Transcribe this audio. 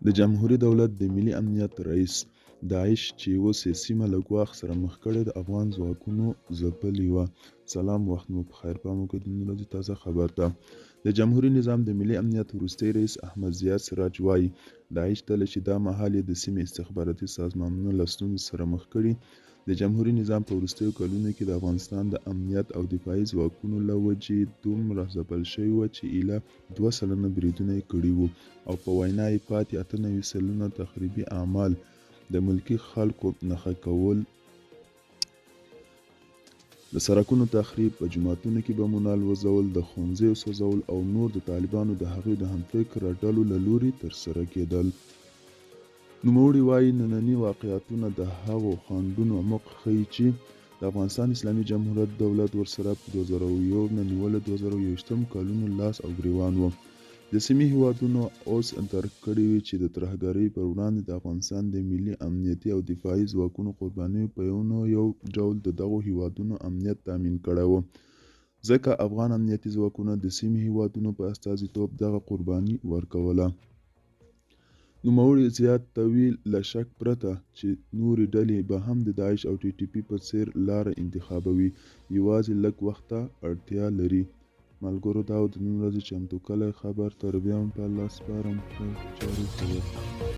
د جمهوري دولت د ملي امنیت رئیس، داعش چې اوس یې سیمه له ګواښ سره مخ کړې د افغان ځواکونو ځپلې وه. سلام وخت مو په خیر. پام وکړئ د نن ورځې تازه خبر ته. د جمهوري نظام د ملي امنیت وروستی رئیس احمد ضیا سراج وايي، داعش ډله چې دا مهال یې د سیمې استخباراتي سازمانونه له ستونزو سره مخ کړي، د جمهوري نظام په وروستیو کلونو کې د افغانستان د امنیت او دفاعي ځواکونو له وجې دومره ځپل شوې وه چې ایله 2% بریدونه یې کړي وو او په وینا یې پاتې 98% تخریبي اعمال د ملکي خلکو نښه کول، د سرکونو تخریب، په جوماتونو کې بمونه الوزول، د ښوونځیو سوځول او نور د طالبانو د هغوی د همفکره ډلو له لوري ترسره کېدل. نوموړي وايي، ننني واقعیتونه د هغو خنډونو عمق ښيي چې د افغانستان اسلامي جمهوریت دولت ورسره په 2001 نه نیولې 2021 کلونو لاس او ګریوان و. د سیمې هېوادونو اوس درک کړې چې د ترهګرۍ پر وړاندې د افغانستان د ملي امنیتي او دفاعي ځواکونو قربانیو په یو نه یو ډول د دغو هېوادونو امنیت تامین کړی و، ځکه افغان امنیتي ځواکونو د سیمې هېوادونو په استازیتوب دغه قرباني ورکوله. نوموړي زیاتوي، له شک پرته چې نورې ډلې به هم د داعش او ټي ټي پي په څېر لاره انتخابوي، یوازې لږ وخت ته اړتیا لري. ملګرو دا و د نن ورځې چمتو کلی خبر. تر بیا مو په الله سپارم. خیر چارې خبر.